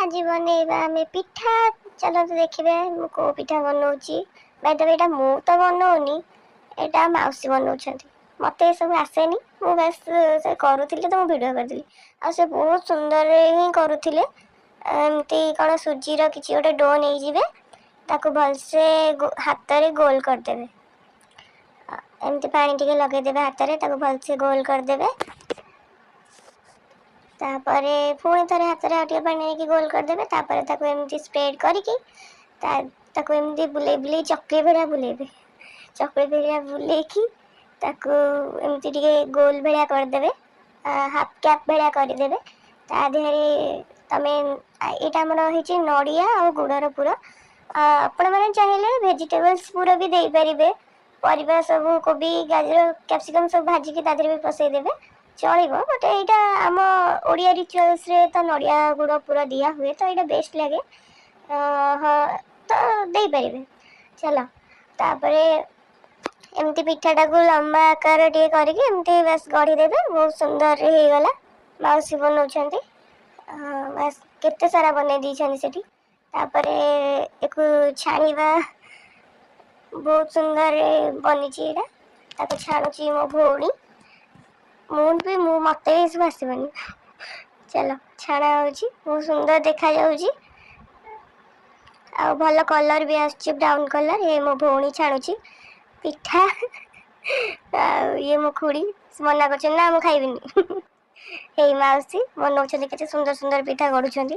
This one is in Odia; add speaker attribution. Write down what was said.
Speaker 1: ଆଜି ବନେଇବା ଆମେ ପିଠା। ଚାଲନ୍ତୁ ଦେଖିବେ ମୁଁ କେଉଁ ପିଠା ବନଉଛି। ବାଇ ଦ we, ଏଇଟା ମୁଁ ତ ବନଉନି, ଏଇଟା ମାଉସୀ ବନଉଛନ୍ତି। ମୋତେ ଏସବୁ ଆସେନି। ମୁଁ ବାସ୍ ସେ କରୁଥିଲେ ତ ମୁଁ ଭିଡ଼ିଓ କରିଦେଲି। ଆଉ ସେ ବହୁତ ସୁନ୍ଦରରେ ହିଁ କରୁଥିଲେ। ଏମିତି କ'ଣ ସୁଜିର କିଛି ଗୋଟେ do ନେଇଯିବେ, ତାକୁ ଭଲସେ ହାତରେ ଗୋଲ କରିଦେବେ। ଏମିତି ପାଣି ଟିକେ ଲଗେଇଦେବେ ହାତରେ, ତାକୁ ଭଲସେ ଗୋଲ କରିଦେବେ। ତାପରେ ପୁଣି ଥରେ ହାତରେ ଆଉ ଟିକେ ପାଣି ନେଇକି ଗୋଲ କରିଦେବେ। ତାପରେ ତାକୁ ଏମିତି ସ୍ପ୍ରେଡ୍ କରିକି ତାକୁ ଏମିତି ବୁଲେଇ ବୁଲେଇ ଚକଲି ଭଳିଆ ବୁଲେଇବେ। ଚକୁଳି ଭଳିଆ ବୁଲେଇକି ତାକୁ ଏମିତି ଟିକେ ଗୋଲ ଭଳିଆ କରିଦେବେ, ହାଫ୍ କ୍ୟାପ୍ ଭଳିଆ କରିଦେବେ। ତା ଦେହରେ ତମେ, ଏଇଟା ଆମର ହେଇଛି ନଡ଼ିଆ ଆଉ ଗୁଡ଼ର ପୁର। ଆପଣମାନେ ଚାହିଁଲେ ଭେଜିଟେବଲ୍ସ ପୁର ବି ଦେଇପାରିବେ। ପରିବା ସବୁ, କୋବି, ଗାଜର, କ୍ୟାପ୍ସିକମ୍ ସବୁ ଭାଜିକି ତା ଦେହରେ ବି ପସେଇ ଦେବେ, ଚଳିବ। ବଟ୍ ଏଇଟା ଆମ ଓଡ଼ିଆ ରିଚୁଆଲ୍ସରେ ତ ନଡ଼ିଆ ଗୁଡ଼ ପୁର ଦିଆ ହୁଏ, ତ ଏଇଟା ବେଷ୍ଟ ଲାଗେ। ହଁ, ତ ଦେଇପାରିବେ। ଚାଲ, ତାପରେ ଏମିତି ପିଠାଟାକୁ ଲମ୍ବା ଆକାର ଟିକେ କରିକି ଏମିତି ବାସ୍ ଗଢ଼ିଦେବେ। ବହୁତ ସୁନ୍ଦରରେ ହେଇଗଲା। ମାଉସୀ ବନଉଛନ୍ତି। ବାସ୍, କେତେ ସାରା ବନେଇ ଦେଇଛନ୍ତି ସେଠି। ତାପରେ ଏକୁ ଛାଣିବା। ବହୁତ ସୁନ୍ଦରରେ ବନିଛି ଏଇଟା। ତାକୁ ଛାଣୁଛି ମୋ ଭଉଣୀ। ମୁଁ ବି ମୁଁ ମୋତେ ଏସବୁ ଆସିବନି। ଚାଲ, ଛାଣା ହେଉଛି। ବହୁତ ସୁନ୍ଦର ଦେଖାଯାଉଛି ଆଉ ଭଲ କଲର୍ ବି ଆସୁଛି, ବ୍ରାଉନ୍ କଲର୍। ଏ ମୋ ଭଉଣୀ ଛାଣୁଛି ପିଠା ଆଉ ଇଏ ମୋ ଖୁଡ଼ି ମନା କରୁଛନ୍ତି, ନା ମୁଁ ଖାଇବିନି। ହେଇ ମାଉସୀ ବନଉଛନ୍ତି, କେତେ ସୁନ୍ଦର ସୁନ୍ଦର ପିଠା ଗଢ଼ୁଛନ୍ତି।